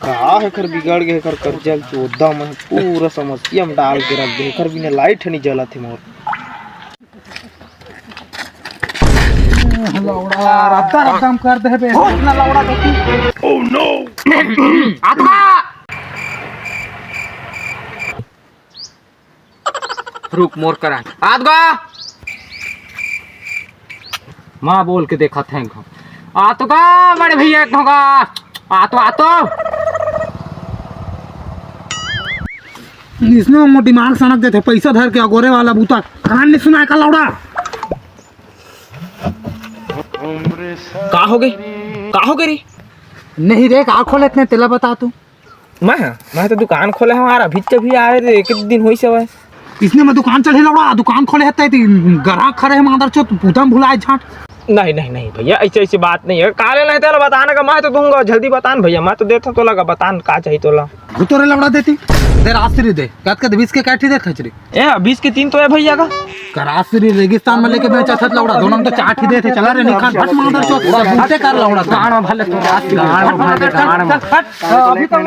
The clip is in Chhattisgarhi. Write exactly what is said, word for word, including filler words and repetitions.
का एकर बिगड़ गे, एकर करजा ल चोदा में पूरा समस्या में डाल के रख दे। एकर बिना लाइट ह नइ जलत हे मोर। लौड़ा रद्दा रद्दा में कर दे बे। इतना लौड़ा देखी। Oh no! आत्मा। रुक, मोर करा। आत गा। माँ बोल के देखत हैं। आत गा, बड़े भैया, एक गा। आतो, आतो। इसने मोर दिमाग सनक देथे, पैसा धर के अगोरे वाला बूता। कान नइ सुनाय का लौड़ा? का होगे? का होगे रे? नहीं रे, का खोले इतने, तेला बता तू। मैं, मैं तो दुकान खोले हंव यार, अभी तो भी आए रे, एक दिन होइस हवय। इसने में दुकान चढ़े लौड़ा, दुकान खोले हत्ता इति ग्राहक खड़े हे मादर चोद, पूता में भुलाए झांट। नहीं, नहीं, नहीं भैया, ऐसे, ऐसी बात नहीं है। काले नहीं तेला बताना का, मैं तो दूंगा, जल्दी बतान भैया, मैं तो देता तोला का, बतान का चाहिए तोला। भूतोरे लौड़ा देती, दे रास्त्री दे, कत कत बीस के काठी दे खचरी। ए, बीस के तीन तो है भैया का। करासरी रेगिस्तान में लेके बेचत हत लौड़ा, दोनों में तो चाट ही देथे, चला रे निकाल, फट मादर चोद, पूरा भूते कर लौड़ा। गांड में भले तो रास्त्री, गांड में भले, गांड में। हट, हट, अभी तो